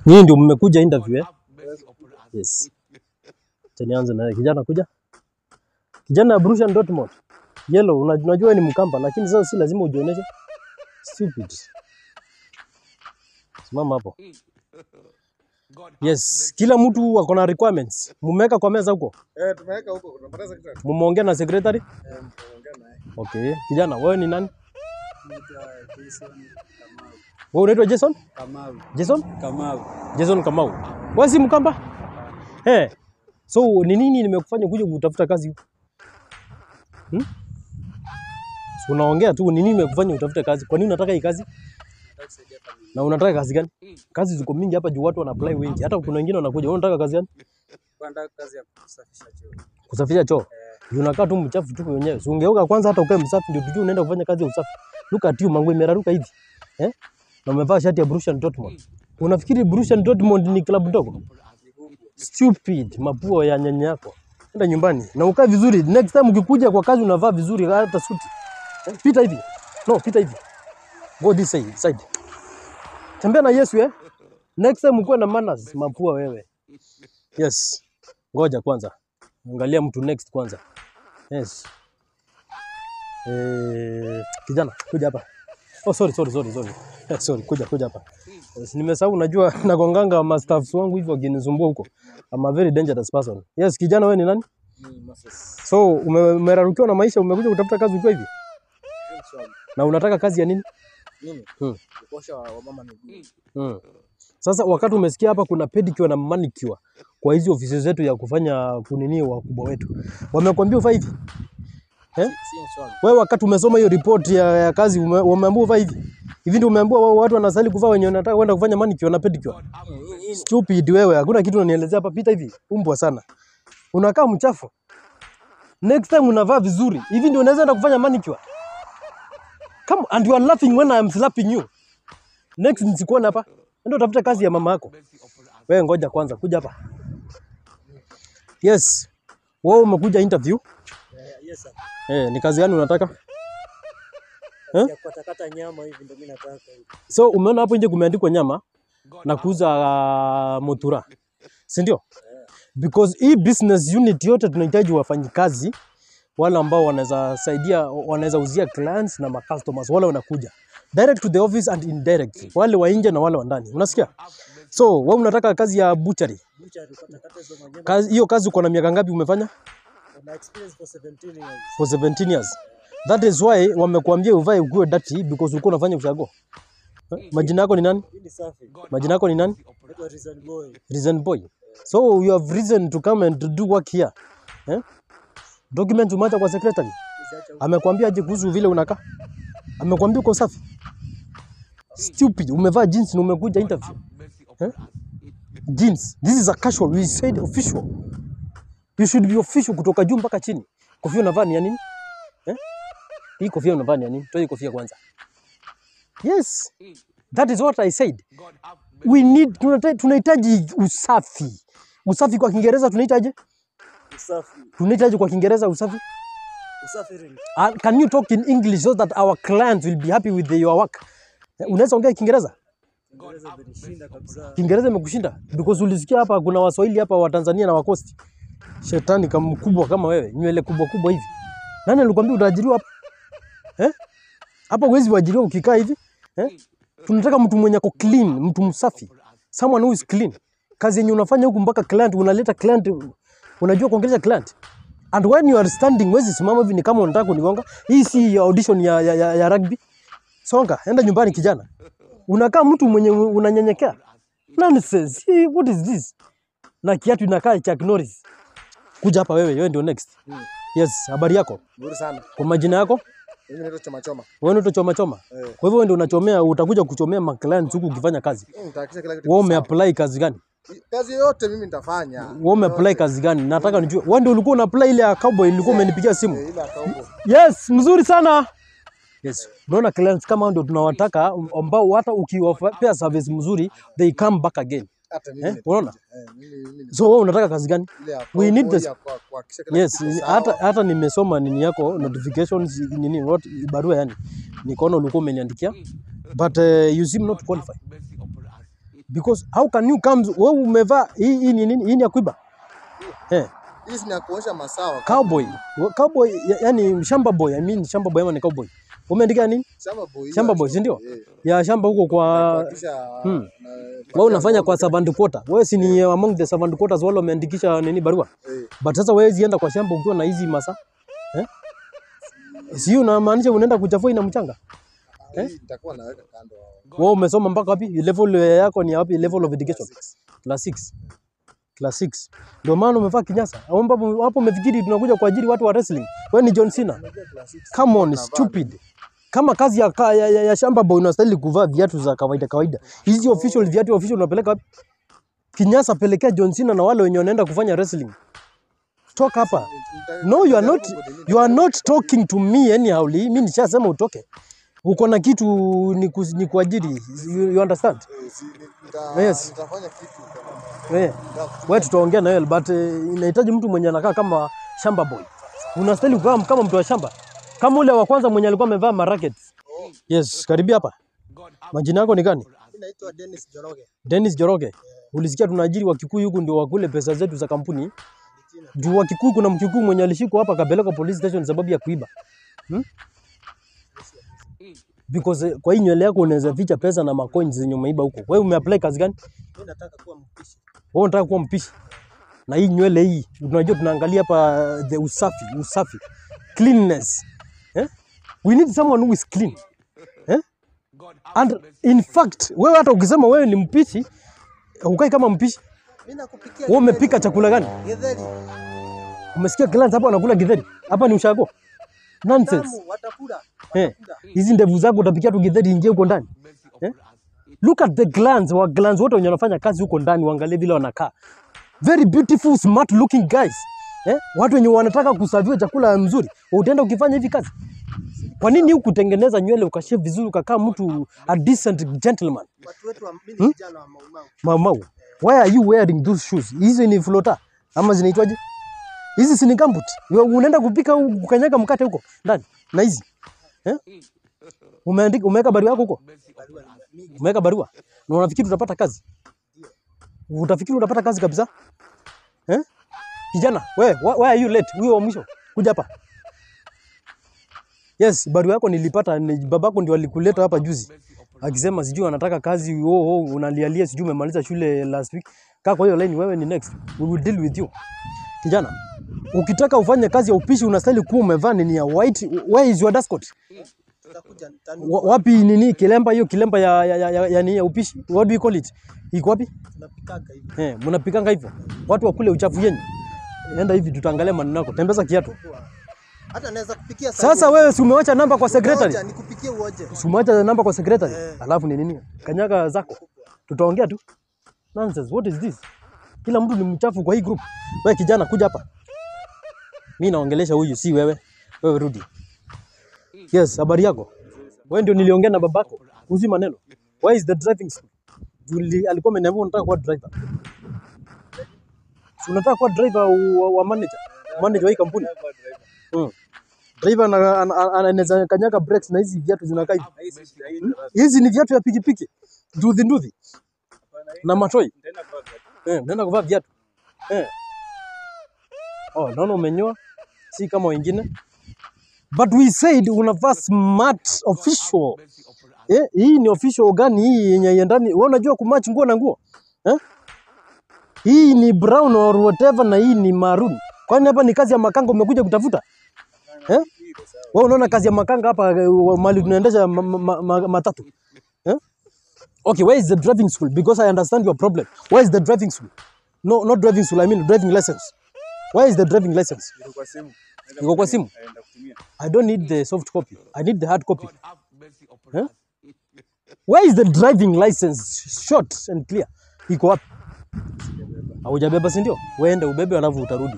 Nyinyi ndio mmekuja interview, eh? Yes. Acha nianze na kijana kuja. Kijana Borussia Dortmund. Yellow, unajua ni Mkamba, lakini sasa si lazima ujionyeshe. Stupid. Simama hapo. Yes, kila mtu ako na requirements. Mumeweka kwa meza huko? Eh, tumeweka huko. Tunapata secretary. Mumeongea na secretary? Eh, tumeongea naye. Okay. Kijana, wewe ni nani? Naitwa Jason Kamau. Wewe unaitwa Jason? Kamau. Jason? Kamau. Jason Kamau. Wewe si Mkamba? Eh. So ni nini nimekufanya kuja kutafuta kazi huku? Hmm? So unaongea tu, ni nini nimekufanya utafute kazi? Kwa nini unataka hii kazi? Nataka kusaidia familia. Na unataka kazi gani? Kazi ziko mingi hapa juu, watu wana apply wengi. Hata kuna wengine wanakuja. Wewe unataka kazi gani? Kwa nataka kazi ya kusafisha choo. Kusafisha choo. Juu unakaa tu mchafu tu wenyewe. Si ungeoga kwanza hata ukae msafi ndio tujue unaenda kufanya kazi ya usafi. Look at you, manguo imeraruka hivi. Eh? Na umevaa shati ya Borussia Dortmund. Unafikiri Borussia Dortmund ni klabu ndogo? Stupid, mapua ya nyanya yako. Enda nyumbani na ukae vizuri. Next time ukikuja kwa kazi unavaa vizuri hata suti. Eh? Pita hivi. No, pita hivi. Go this side, side. Tembea na Yesu, eh? Next time ukuwe na manners, mapua wewe. Yes. Ngoja kwanza. Angalia mtu next kwanza. Yes. Eh, kijana, kuja hapa. Oh, sorry, sorry, sorry, sorry. Sorry, kuja, kuja hapa. Yes, nimesahau, unajua nagonganga ma staffs wangu hivyo wakinisumbua huko. I'm a very dangerous person. Yes, kijana, wewe ni nani? Ni Moses. So, umerarukiwa na maisha, umekuja kutafuta kazi ukiwa hivi? Na unataka kazi ya nini? Mimi kuosha wamama miguu. Sasa wakati umesikia hapa kuna pedicure na manicure kwa hizi ofisi zetu ya kufanya kunini wakubwa wetu. Wamekwambia uvae hivi? Eh? Si swali. Wewe wakati umesoma hiyo report ya kazi umeambiwa uvae hivi? Hivi ndio umeambiwa watu wanastahili kuvaa wenye wanataka kwenda kufanya manicure na pedicure? Stupid wewe, hakuna kitu unanielezea hapa. Pita hivi, umbwa sana. Unakaa mchafu. Next time unavaa vizuri. Hivi ndio unaweza enda kufanya manicure. Come, and you are laughing when I am slapping you. Next nisikuone hapa. Ndio utafuta kazi ya mama yako. Wewe ngoja kwanza, kuja hapa. Yes. Wewe umekuja interview? Yes sir. Eh, ni kazi gani unataka? Eh? Ya kukatakata nyama hivi ndio mimi nataka hivi. So umeona hapo nje kumeandikwa nyama na kuuza mutura. Si ndio? Because hii business unit yote tunahitaji wafanyikazi wale ambao wanaweza saidia, wanaweza uzia clients na ma customers wale wanakuja direct to the office and indirectly, wale wa nje na wale wa ndani. Unasikia? So wewe unataka kazi ya butchery. Butchery, kukatakata hizo manyama. Kazi hiyo, kazi uko na miaka ngapi umefanya? Na experience for 17 years. For 17 years. That is why wamekuambia uvae ukuwe dirty, because ulikuwa unafanya ushago. Eh? Majina yako ni nani? Hii ni safi. Majina yako ni nani? Naitwa Reason Boy. Reason Boy. So you have reason to come and to do work here. Eh? Document umeacha kwa secretary. Niziacha huko. Amekwambia aje kuhusu vile unakaa? Amekwambia uko safi? Stupid, umevaa jeans na umekuja interview. Eh? Jeans. This is a casual. We said official. You should be official kutoka juu mpaka chini. Kofia unavaa ni ya nini? Eh? Hii kofia unavaa ni ya nini? Toa hii kofia kwanza. Yes. That is what I said. We need tunahitaji usafi. Usafi kwa Kiingereza tunahitaji? Usafi. Tunahitaji kwa Kiingereza usafi? Usafi really. Can you talk in English so that our clients will be happy with your work? Unaweza ongea Kiingereza? Kiingereza imenishinda kabisa. Kiingereza imekushinda because ulisikia hapa kuna Waswahili hapa, wa Tanzania na Wakosti. Shetani kama mkubwa kama wewe, nywele kubwa kubwa hivi. Nani alikwambia utaajiriwa hapa? Eh? Hapa huwezi kuajiriwa ukikaa hivi. Eh? Tunataka mtu mwenye ako clean, mtu msafi. Someone who is clean. Kazi yenye unafanya huku mpaka client, unaleta client, unajua kuongelesha client. And when you are standing, huwezi simama hivi ni kama unataka kunigonga. Hii si audition ya rugby. Songa, enda nyumbani, kijana. Unakaa mtu mwenye unanyenyekea. Nonsense. Hii, what is this? Na kiatu inakaa Chuck Norris. Kuja hapa wewe, wewe ndio next. Yes, habari yako? Nzuri sana. Kwa majina yako? Mimi naitwa Choma Choma. Wewe ndio Choma Choma? Eh. Kwa hivyo wewe ndio unachomea, utakuja kuchomea ma clients huku ukifanya kazi. Mimi nitahakikisha kila kitu Wewe kiko sawa. umeapply kazi gani? Kazi yoyote mimi nitafanya. Wewe umeapply kazi gani? Nataka nijue. Wewe ndio ulikuwa una apply ile ya cowboy, ilikuwa umenipigia simu. Eh, ile ya cowboy. Yes, mzuri sana. Yes. Unaona, clients kama hao ndio tunawataka, ambao hata ukiwapea service mzuri, they come back again. Hata mimi Eh, nitakuja. unaona? Eh, mimi So wewe unataka kazi gani? ile ya We need cowboy this. ya kuhakikisha kila Yes, kitu kiko hata sawa. hata nimesoma nini yako, notifications, nini, what, barua yani. Nikaona ulikuwa umeniandikia, but you seem not qualified. Because how can you come, wewe umevaa hii, hii ni nini? Hii ni ya kuiba. Eh, Hii ni ya kuosha masaa. Cowboy. Cowboy, yani shamba boy, I mean shamba boy ama ni cowboy. Umeandika nini? Shamba boy. Shamba boy, si ndio? Eh. Ya shamba huko kwa Kuhakikisha Wewe unafanya kwa servant quarter. Wewe si ni among the servant quarters wale wameandikisha nini barua? Eh. But sasa wewe zienda kwa shamba ukiwa na hizi masaa. Eh? Si unamaanisha unaenda kuchafua ina mchanga? Eh? Nitakuwa naweka kando. Wewe umesoma mpaka wapi? Level yako ni wapi? Level of education? Class 6. Class 6. Ndio maana umevaa kinyasa. Au ambapo hapo umefikiri tunakuja kuajiri watu wa wrestling. Wewe ni John Cena. Come on, stupid. Kama kazi ya shamba boy unastahili kuvaa viatu za kawaida kawaida. Hizi official viatu official unapeleka wapi? Kinyasa pelekea John Cena na wale wenye wanaenda kufanya wrestling. Toka hapa. No, you are not talking to me anyhow. Mimi nishasema utoke. Uko na kitu ni kuajiri. You understand? Yes. Nitafanya kitu kama Eh. Wewe tutaongea na wewe, but inahitaji mtu mwenye anakaa kama shamba boy. Unastahili kukaa kama mtu wa shamba. Kama ule wa kwanza mwenye alikuwa amevaa marackets. Yes, karibia hapa. Majina yako ni gani? Mimi naitwa Dennis Joroge. Dennis Joroge. Ulisikia tunaajiri wa Kikuyu huku ndio wakule pesa zetu za kampuni. Juu wa Kikuyu, kuna Mkikuyu mwenye alishikwa hapa akapelekwa police station sababu ya kuiba. Because kwa hii nywele yako unaweza ficha pesa na macoins zenye umeiba huko. Wewe umeapply kazi gani? Mimi nataka kuwa mpishi. Wewe unataka kuwa mpishi. Na hii nywele hii, unajua tunaangalia hapa the usafi, usafi. Cleanness. Eh? We need someone who is clean. Eh? And in fact, wewe hata ukisema wewe ni mpishi, hukai kama mpishi. Mimi nakupikia. Wewe umepika chakula gani? Githeri. Umesikia clients hapa wanakula githeri? Hapa ni ushago. Nonsense. Tamu, watakula. Eh. Hizi ndevu zako utapikia tu githeri ingie huko ndani. Eh? Look at the clients, wa clients wote wenye wanafanya kazi huko ndani, waangalie vile wanakaa. Very beautiful, smart looking guys. Eh? Watu wenye wanataka kuserviwa chakula mzuri. Utaenda ukifanya hivi kazi? Kwa nini hukutengeneza nywele ukashave vizuri ukakaa mtu a decent gentleman? Watu wetu wa mimi ni kijana wa Mau Mau. Mau Mau. Why are you wearing those shoes? Hizi ni floater ama zinaitwaje? Hizi si ni gumboot. Wewe unaenda kupika kukanyaga mkate huko ndani na hizi. Eh? Umeandika, umeweka barua yako huko? Barua ni mingi. Umeweka barua? Na unafikiri utapata kazi? Utafikiri utapata kazi kabisa? Eh? Kijana, we, why are you late? Huyo wa mwisho. Kuja hapa. Yes, barua yako nilipata, ni babako ndio alikuleta hapa juzi. Akisema sijui anataka kazi, oh, unalialia sijui umemaliza shule last week. Kaa kwa hiyo line, wewe ni next. We will deal with you. Kijana, ukitaka ufanye kazi ya upishi unastahili kuwa umevaa nini ya white. Where is your dust coat? Tutakuja nitanunua. Wapi nini kilemba, hiyo kilemba ya nini ya upishi? What do you call it? Iko wapi? Tunapikanga hivi. Eh, mnapikanga hivyo. Watu wakule uchafu yenu. Enda hivi tutaangalia maneno yako. Tembeza kiatu. Hata naweza kupikia Sasa wewe si umewacha namba kwa secretary? Ngoja nikupikie uonje. Si umewacha namba kwa secretary? Eh. Alafu ni nini? Kanyaga zako. Tutaongea tu. Nonsense, what is this? Kila mtu ni mchafu kwa hii group. Wewe kijana, kuja hapa. Mimi naongelesha huyu, si wewe. Wewe rudi. Yes, habari yako? Wewe ndio niliongea na babako kuhusu maneno. Where is the driving school? Juli alikuwa ameniambia unataka kuwa driver. Si unataka kuwa driver wa manager? Manager wa hii kampuni. Driver anaweza kanyaga brakes na hizi viatu zinakaa hivi. Hizi ni viatu ya pikipiki. Nduthi nduthi. Na matoi. Eh, unaenda kuvaa viatu. Eh. Oh, naona umenyoa. Si kama wengine. But we said unavaa smart official. Eh, hii ni official gani hii yenye haiendani? Wewe unajua kumatch nguo na nguo? Eh? Hii ni brown or whatever na hii ni maroon. Kwani hapa ni kazi ya makanga umekuja kutafuta? Eh? Wewe unaona kazi ya makanga hapa mahali tunaendesha matatu? Eh? Okay, where is the driving school? Because I understand your problem. Where is the driving school? No, not driving school, I mean driving license. Where is the driving license? Iko kwa simu. Iko kwa simu? Eh, nitakutumia. I don't need the soft copy. I need the hard copy. Huh? Where is the driving license? Short and clear. Iko wapi? Haujabeba, si ndio? Wewe ubebe alafu utarudi.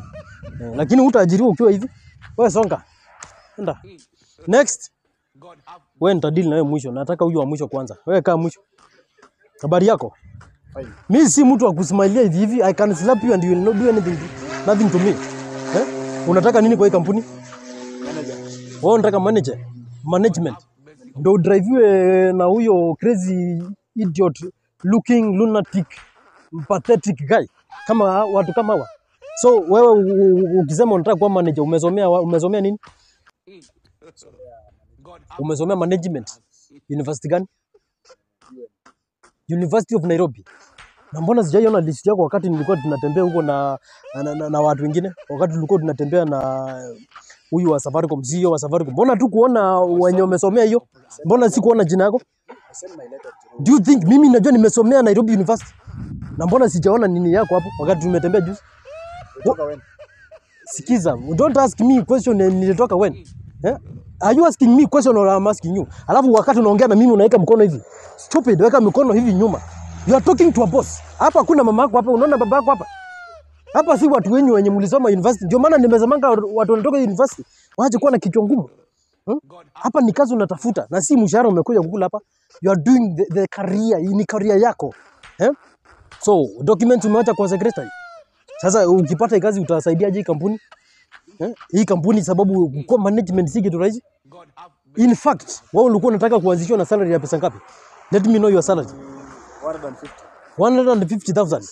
Eh, lakini hutaajiriwa ukiwa hivi. Wewe songa. Enda. Next. Wewe nitadeal na wewe mwisho. Nataka huyu wa mwisho kwanza. Wewe kaa mwisho. Habari yako? Fine. Mimi si mtu wa kusmilia hivi hivi. I can slap you and you will not do anything, nothing to me. Eh? Unataka nini kwa hii kampuni? Manager. Wewe unataka manager, management. Ndio udriviwe na huyo crazy idiot looking lunatic pathetic guy kama watu kama hawa. So wewe ukisema unataka kuwa manager, umesomea umesomea nini? Umesomea management. University gani? University of Nairobi. Na mbona sijaiona list yako wakati nilikuwa tunatembea huko na watu wengine, wakati tulikuwa tunatembea na huyu wa Safaricom, CEO wa Safaricom? Mbona tu kuona wenye wamesomea hiyo? Mbona sikuona jina yako? I send my letter through. Do you think mimi najua nimesomea Nairobi University? Na mbona sijaona nini yako hapo wakati tumetembea juzi? Kutoka when? Sikiza, don't ask me question, nilitoka when. Eh? Are you asking me question or I'm asking you? Alafu wakati unaongea na mimi unaweka mkono hivi. Stupid, weka mikono hivi nyuma. You are talking to a boss. Hapa hakuna mama yako hapa, unaona baba yako hapa. Hapa si watu wenyu wenye mlisoma university. Ndio maana nimesemanga watu wanatoka university waache kuwa na kichwa ngumu. Hapa ni kazi unatafuta na si mshahara umekuja kukula hapa. You are doing the career, hii ni career yako. Eh? So, documents umeacha kwa secretary. Sasa ukipata hii kazi utasaidiaje hii kampuni? Eh? Hii kampuni, sababu kwa management si kitu rahisi. In fact, wewe ulikuwa unataka kuanzishwa na salary ya pesa ngapi? Let me know your salary. 150. 150,000.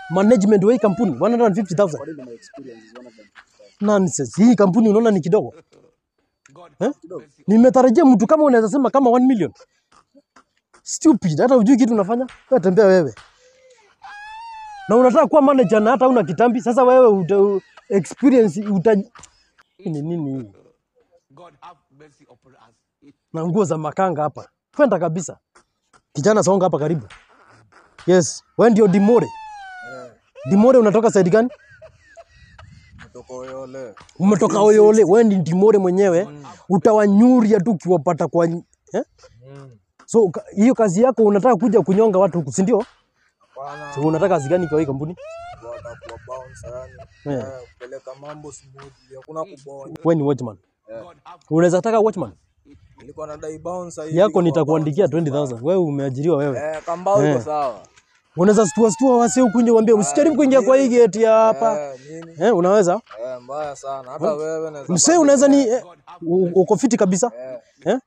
Management wa hii kampuni 150,000. According to my experience is 150,000. Nonsense. Hii kampuni unaona ni kidogo. Eh? Kidogo. Nimetarajia mtu kama unaweza sema kama 1 million. Stupid, hata hujui kitu unafanya. Wewe tembea wewe. Na unataka kuwa manager na hata una kitambi. Sasa wewe experience Hii ni nini hii? Na nguo za makanga hapa. Kwenda kabisa. Kijana, songa hapa karibu. Yes, wewe ndio Dimore. Eh, Dimore, unatoka side gani? Kutoka Oyole. Umetoka Oyole, wewe ni Dimore mwenyewe. Utawanyuria tu ukiwapata kwa, eh? So hiyo kazi yako unataka kuja kunyonga watu huku, si ndio? Hapana. So unataka kazi gani kwa hii kampuni? Bwana, kuwa bouncer yani. Eh. Eh, kupeleka mambo smoothly, hakuna kubonya. Wewe ni watchman. Eh. Unaweza taka watchman? Nilikuwa nadai bouncer hivi Yako kwa nitakuandikia bouncer. 20,000. Wewe umeajiriwa wewe. Eh, kambao iko Eh. sawa. Unaweza stua stua wase huku nje, uambie usijaribu kuingia kwa hii gate ya hapa. Eh, nini? Eh, unaweza? Eh, mbaya sana. Hata wewe naweza Msee, unaweza ni uko fiti kabisa. Eh, Eh?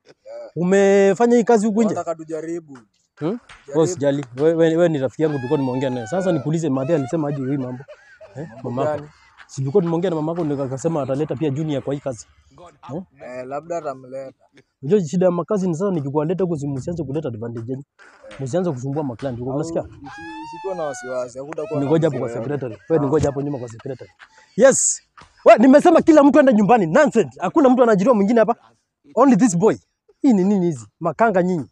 Umefanya hii kazi huku nje? nataka tujaribu. Hmm? Wewe usijali. Wewe ni rafiki yangu, tulikuwa tumeongea naye. Sasa nikuulize, Madhe alisema aje hii mambo? Eh, mamako. Gani? Si tulikuwa tumeongea na mamako ndio akasema ataleta pia Junior kwa hii kazi. Eh? Eh, labda atamleta. Unajua shida ya makazi ni sasa nikikualeta huko msianze kuleta advantage yenu. Msianze kusumbua maclient. Uko unasikia? Usikuwa na wasiwasi, hakutakuwa na Ningoja hapo kwa mzee yoyote. secretary. Wewe ningoja hapo nyuma kwa secretary. Yes. Wewe, nimesema kila mtu aende nyumbani. Nonsense. Hakuna mtu anaajiriwa mwingine hapa. Only this boy. Hii ni nini hizi? Makanga nyinyi.